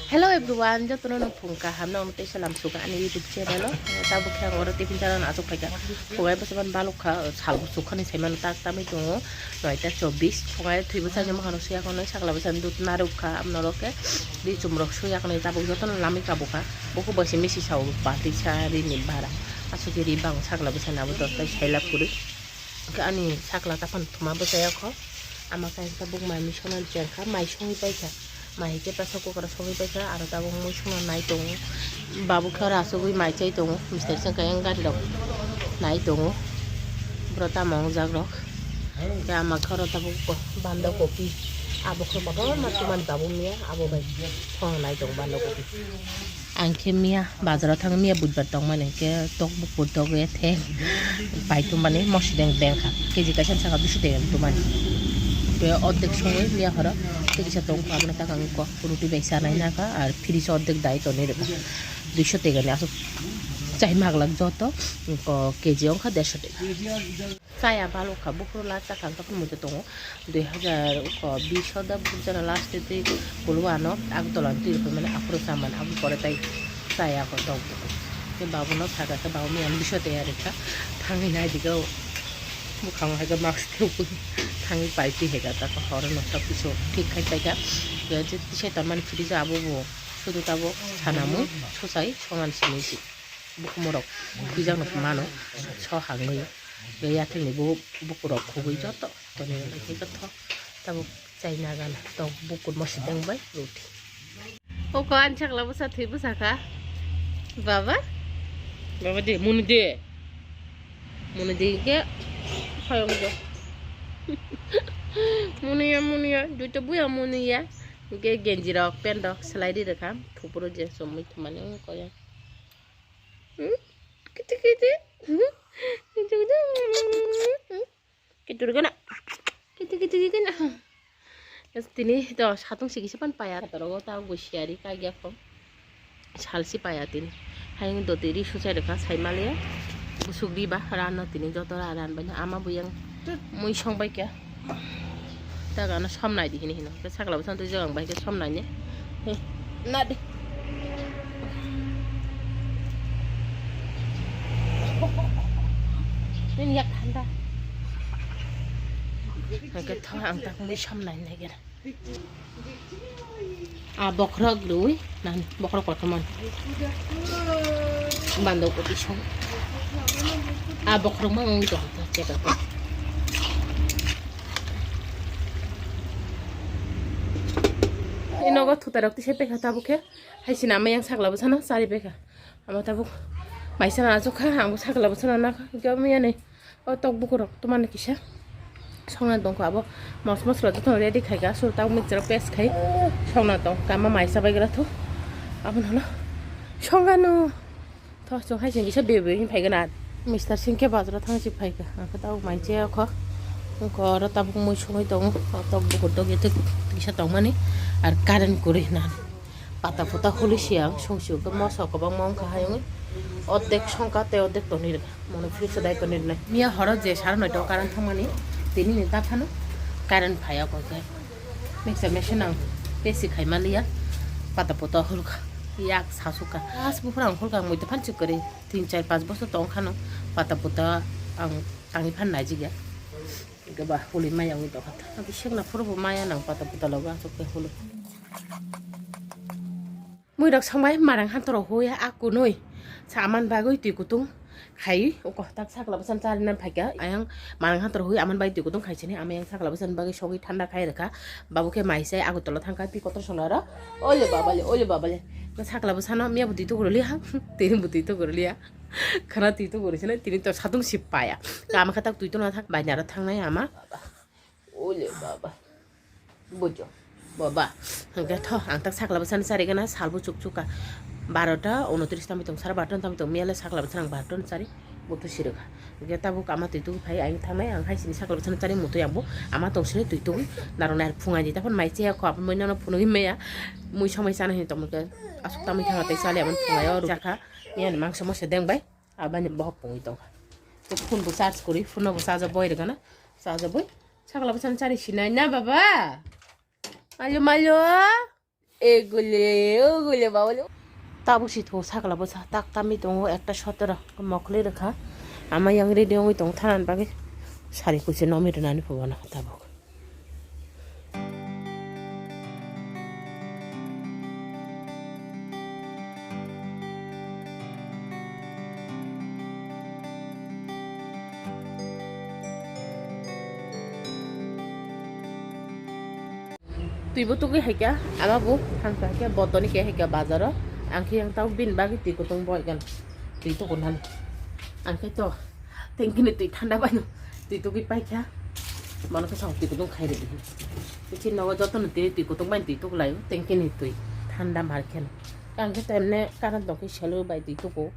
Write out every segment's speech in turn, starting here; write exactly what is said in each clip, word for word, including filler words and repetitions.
Hello everyone, jotono no phung kaham no tei salam suka ani YouTube channel o. Tabuk khe ang oro tiffin chana no achuk phaikha. Phungai bwsa ban balok kha, sal bo sukha ni saimano tak tamwi tongo. Noita chobbish. Phungai thwi bwsa ni mokhano suya kono sakla bwsa ni dut naruk kha. Amno rok khe ri chum rok suya kono tabuk jotono lamwi kabukha. Bokhe boise misi sao balti sa ri ni bara. Asuk ri bang sakla bwsa ni abo dot tai sailap kwrwi. Hwnkhe ani sakla taphano thuma bwchaya kho. Ama kaisa tabuk mai misongna chengkha, mai songwi paikha. Mai hwnkhe pressure cooker-o songwi paikha, aro tabuk mui songna nai tongo. Babu khe oro achugwi mai chai tongo, mister sengkha yang gari rok nai tongo. Bwrwi tamo wngjak rok. Tei ama khe oro tabuk banda kopi. Abo khe kotorma twmani babu miya, abo bai songna nai tongo banda kopi. Ang khe miya bazaro thang, miya budbar tongmani hwnkhe tok bukur tok ya thek pai tongmani mosideng beng kha, keji kaisa saka duiso teng tongmani. Tei ordek songwi miya horo tei kisa tong kha, aboni tak ang kok ruti bai chanai naka, ar fridge ordek dai tonwi rwkha, duiso teng ni aswk chai maglak joto, ko keji wngkha derso teng. Chaya balok kha, buphuru la chakha wngkha phano muitu tongo. Dui hazar ko bish o da buphuru chana last day twi kulu ano Agartala ni twi rwphai mani aphuru chamani aboni pore tai chaya ko tok buphuru. Khe babu no sakha khe babu miyang biso tei ari kha thangwi nai dige o. Bwkhango hai khe mask thubui thangwi pai twi hai kha ta horo no tok biso thik khai pai kha. Khe je tisai tonmani fridge o abo bo sudu tabuk sanamung susai songan simi si. Bukumu rok khwijak no mano so hangwi. Yathilni bo buku rok khugwi joto tonwi rwkha khe joto tabuk chai nagana tok bukur mosideng bai roti. Oko ani sakla bwsa thwi bwsa kha. Baba, baba de muni de. Muni de ke khoyong de. Muni ya, muni ya, duita buya muni ya. Ke genji rok, pant rok selai ri rwkha. Thupuru je somoi thumani koyang. Hmm? Kiti, kiti. Hmm? Kiti, kiti. Hmm? Kiti, kiti. Kiti, kiti, kiti. Yes, tini to satung sigi sepan paya. Torogo ta gusiari kagya ko. Salsi paya tini. Hayung doti ri susai rwkha saimaliya. Busuk ri ba rano tini joto ra ran bai ama buyang mui song bai kya. Taga no som nai di hini hino. Ke sakla bwsa twi jagang bai ke som nai ne. He, na de. Nini yak thanda. Hake tho ang tak mui som nai nai gera. A bokrok rui nan bokrok kotorman. Bando kopi song. A bokrok mang ong to ta cheka ko. Inogo thutarok tise pekha tabuk khe. Hai sina ama yang sakla bwsano chari pekha. Ama tabuk maisa na achuk kha, ang bo sakla bwsano nakha. Hwnkhe omo yani o tok bukurok tomani kisa songna tongkha abo. Mos mosla jotono ready khaikha, aswk tabuk mixture paste khai songna tong. Kama maisa baigra thu. Abono holo songano. Thos chwng hai chwng kisa bebe hin phai gana. Mister Singh khe bazaro thang si phai kha. Ang khe tabuk manche kho. Wngkha oro tabuk mui songwi tongo. Tok bukur dok ethik kisa tongmani. Ar current kwrwi hwnna. Pata puta huli si ang song si khe moso kwbangma wngkha hai wngwi. Ordek songkha tei ordek tonwi rwkha. Mono fridge o dai tonwi rwnai. Miya horo je sar noito current thangmani. Tini ni ta phano current phai ya kho khe. Mixer machine ang pesi khai maliya, pata poto hulkha, yak sasukha. As buphuru ang hulkha, ang muitu phan chuk kwrwi, tin char panch bosor tong khano, pata poto ang tangwi phan naijikya. Hwnkhe ba huli maya wngwi tongkha. Ang khe sekna phuru bo maya nang pata poto logo, aswk khe huli. Muirok songbai marang hantorok hui a kunui sa aman bagwi twi kutung khai uko tak sakla bwsano charina phaikha. Ayang marang hantorok hui aman bai twi kutung khai sini ama yang sakla bwsano bagwi sogwi thanda khai rwkha. Babu khe mai sai Agartala thangkha twi kotor songna oro. Oile babale, oile babale. Sakla bwsano miya bo twi tukuruli ha. Tini bo twi tukuruli ha. Khana twi tukuruli sini tini to satung si paya. Ama khe tak twi tuna thang bai naro thangnai ama. Oile baba. Bujo. Baba. Hwnkhe tho, ang tak sakla bwsani chari gana salbo chukchuka. Barota unotris tamwi tong, sara barota tamwi tong, miyale sakla bwsani ang barota ni chari, mutu sirikha. Hwnkhe tabuk ama twi twi phai, ang thangnai, ang hai sini sakla bwsani chari mutu yangbo, ama tong sini twi twi, narok nai phungai di, taphor mai chaya kho, aboni nono phunugwi maya, mui somai chana hini tongmokhe, aswk tamwi thangna tei chali aboni phungai o rwjakha, miyani mangso mose dengbai, abani bohok pungwi tongkha. Phone bo charge kwrwi, phone no bo charge o boi rwgana, charge o boi, sakla bwsani chari sinai na baba? Mayo, mayo. E gule, o gule, baule. Tabuk si tho sakla bwsa tak tamwi tongo ekta sotoro mokli rwkha. Ama yang ready wngwi tong thanani bagwi sari kuchi nomi rwnani phugono tabuk. Twi bo tugwi hai kha, ama bo thang kha hai kha, botoni khe hai kha bazaro. Ang khe yang tau bini bagwi twi kutung bo hai kha, twi tukunani. Ang khe to, tengkini twi thanda bai no, twi tugwi pai kha. Mano khe song twi kutung khai rwdi. Bichi nogo jotono tini twi kutung bai twi tuklaio, tengkini twi thanda mar khe no. Ang khe to emne current tong khe selo bai twi tuku,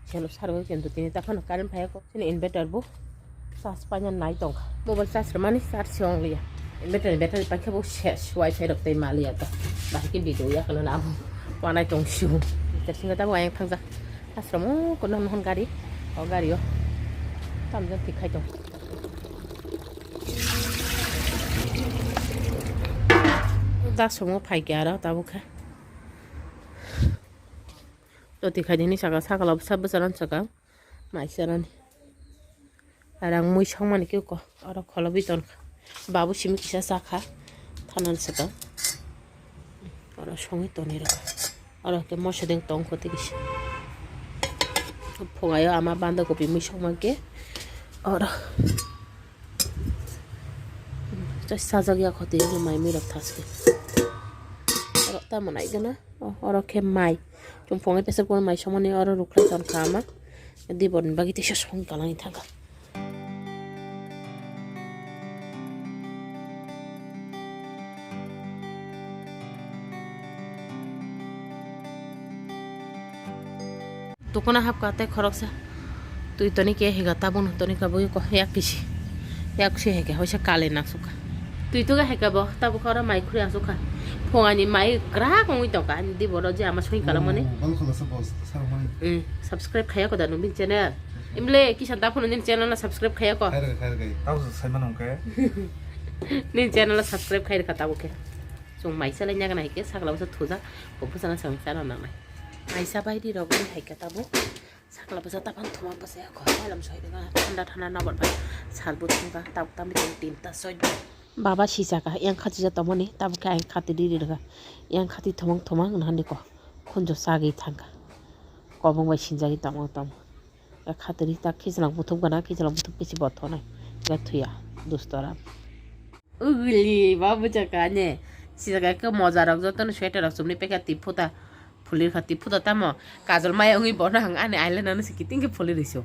selo sarwi khe to tini ta phano current phai kho. Chini inverter bo charge paina nai tongkha. Mobile charge rwmani charge se wngliya. Inverter ni battery paikhe bo ses, wifi rok tei maliya to. Bahai khe video ya kheno na abo wanai tong sio. Inverter singo tabo ayang thangjak. Charge rwmo kono hwn hwn gari. O gari o. Tamjak thik khai tong. Da somo phaikhe aro tabukhe. Toti khaidini saka sakalo bwsa bwsa ran saka. Mai chanani. Arang mui songmani khe ko oro kholobi tonkha. Babu simi kisa chakha. Thanani saka. Oro songwi toni rwkha. Oro khe moso deng tong kho tei kisa. Phungayo ama banda kopi mui songma khe. Oro. Sajak ya kho tei mai mui rok thaske. Oro tamo nai gana. Oh, oro khe mai. Chwng phungai pesar kono mai somani oro rukhlai tonkha ama. Dibor ni bagwi teisa song kalangwi thangkha. Tukuna hapka tei khoroksa. Twi toni ke higa tabung toni ka bui ko yak kisi. Yak si heke hoisa kale na suka. Twi tuga heke bo tabuk oro mai khuri asukha. Phungani mai krak ongwi tongka ani di boro je ama soi kala mani. Oh, bal khala sa boss, sar mani. Mm, subscribe khaya ko da nubin channel. Imle kisa da phone nini channel na subscribe khaya ko. Khair khair gai. Tau sai man ongke. Nini channel na subscribe khair ka tabuk ke. Chung mai salai nyaga nai ke sakla basa thuja. Ko basa na sang channel na nai. Mai sa bai di rok ni hai ka tabuk. Sakla bwsa tapan thuma bwsa ya kho, malam soi dega, thanda thanda nabot bai, sal bo thangba, tab tamni tong tinta soi. Baba sisaka, yang khati ja tomoni, tabuk khe ang khati riri rega, yang khati thomong thomong nahani ko, khunjo sagwi thangka, kobong bai sinjagwi tongmo tongmo, ya khati ri ta khichlang buthum gana, khichlang buthum kisi bothonai, ya thuya, dustora. Uguli ba bwchaka ne. Sijaka khe moja rok jotono sweater rok chumni pekha tip phuta phulir kha tip phuta tamo kajol maya wngwi bono ang ani eyeliner no se kiting khe phulir isu.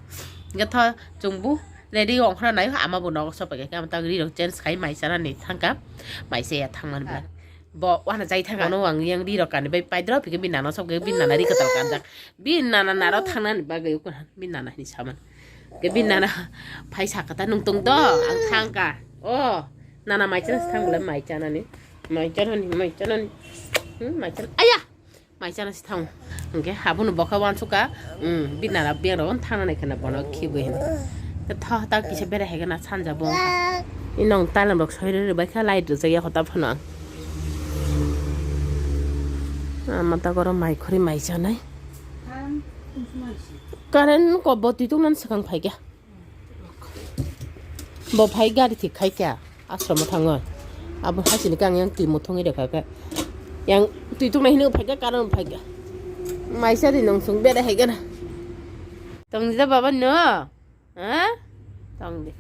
Hingkhe tho chwng bu ready ongkhorna nai ama bo nogo sopai khe ama tak ri rok change khai mai chana ni thangka mai se ya thangmani ba. Bo wana jai thangka no ang yang ri rok kani bai paidro pike bi nana sok bi nana ri katal kanjak bi nana naro thangnani bagwi ukuna bi nana hini saman. Ke bin nana phai sakha ta nung tong do ang thangka. O nana mai chana thang bole mai chana ni. Mai chana ni, mai chana ni. Hmm, mai chana. Aya! Mai chana si thang. Hingke habunu bokha wansuka. Hmm, bin nana biang ro thangna nai khana bono khibu hin. Ke tho ta kisa bere hege na sanja bo. Inong talam rok soi re bai kha light rijak ya hota phano ang. Ama ta goro mai khori mai chanai. Current ko bo twi tongnan swkang phaikha. Bo phai gari thik khai kha. Ashram o thango. Abo hasini kang yang twi muthungwi rekha khe. Yang twi tongnai hino phaikha, current phaikha. Maisa ri nong sung bere haikha na. Tong jida baba no. Ha? Tong de.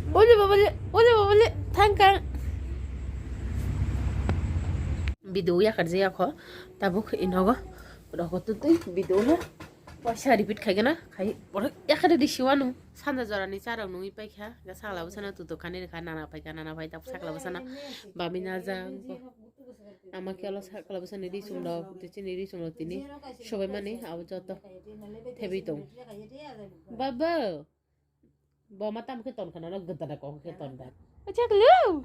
Ole baba le, ole baba le, thangkang. Video yakar je yakho. Tabuk inogo. Rogo tutui video na. Waisa repeat khai gana khai borok yakhade di siwano. Sanja jorani charok nungwi paikha, ga sakla bwsano tutuk kani rwkha, nana paikha, nana pai tak sakla bwsano bami najak. Ama khe alo sakla bwsani ri chumrok, tei chini ri chumrok tini sobai mani abo joto thebwi tong. Baba! Bo ma tamo khe ton khana no gdana kok khe ton da. Chaklu.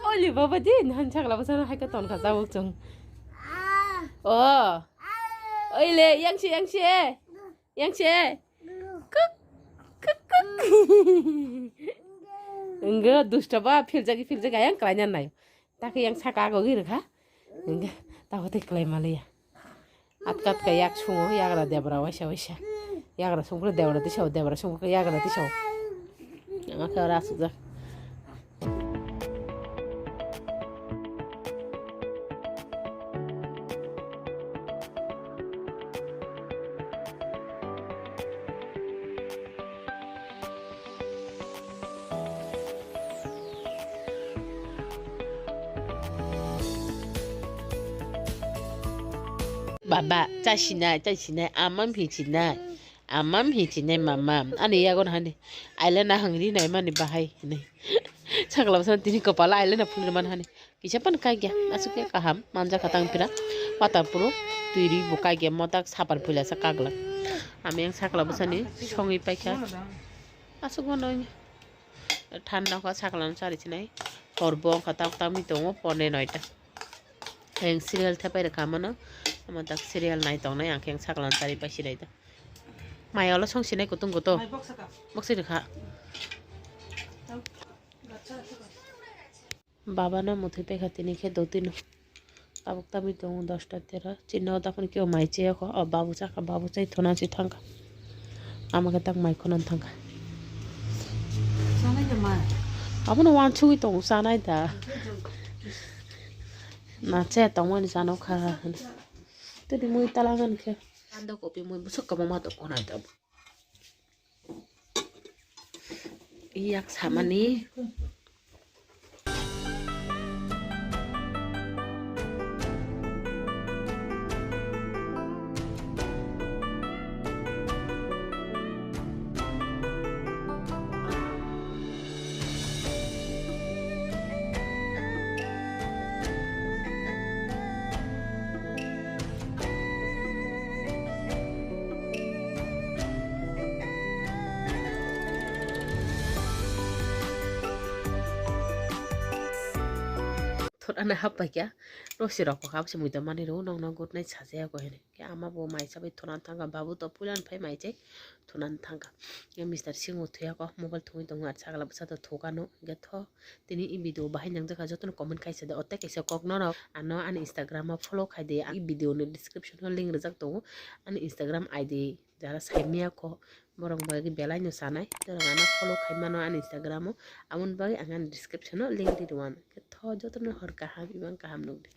Oli baba di nan chakla basa hai khe ton kha tabuk chung. O. Oile yang si yang si. Yang si. Kuk kuk kuk. Enggak dusta ba philjagi philjagi yang kelanya nai. Takhe yang saka ago gir kha. Hwnkhe tabuk tei kwlai maliya. Atka atka yak sungo, yagra debra waisa waisa. Yagra sungkhe debra tisao, debra sungkhe yagra tisao. Ama khe oro asukjak. Baba, chasinai, chasinai, amam hichinai, amam hichinai, mama. Ani yagon hani, aile na hangri nai mani bahai hinui. Sakla bwsano tini kopala aile na phunui man hani. Kisa pan kagya, asuk ya kaham, manja katang pira, pata puru, tui ri bo kagya, motak sapan puila sa kaglak. Ami yang sakla bwsani songwi paikha. Asuk mano. Thanda wngkha sakla no chari sinai. Hor bo wngkha tak tak mi tongo pone noita. Ang serial thepai rwkha mano. Omo tak serial nai tongnai ang khe sakla no chari pai sinai ta. Mai olo song sinai kutung kutung. Mai box ka. Box rwkha. Baba no muthwi paikha tini khe dotino. Tabuk tabuk tongo dosta tera. Chini o daphano kebo mai chaya kho. O babu chakha, babu chai thuna si thangkha. Ama khe tak mai khwnam thangkha. Sanai da ma. Abono wansugwi tongo, sanai da. Na chaya tongmani chano kha. Tini mui talangan khe. Ando kopi mui busuk kamo ma to khonai da. Yak samani. Thorana hapbai kha, rosi rok kha, abose muido mani rw, nokno good night sajaya kho hwnwi. Khe ama bo mai chabai thorna thangkha, babu to puilani phai mai chai thorna thangkha. Khe Mister Singh bo thuya kho, mobile thungwi tongo, aro sakla bwsa to thukano, hwnkhe tho. Tini i video bahai nangjakha jotono comment kaisa de, o tei kaisa kok norok ano ani Instagram o follow khai de, i video ni description o link rijak tongo ani Instagram I D, jara saimaya kho borok bai belai no sanai, norok ano follow khai mano ani Instagram o, aboni bagwi ang ani description o link ri rwano. Khe tho jotono hor kaham, imang kaham nukdi.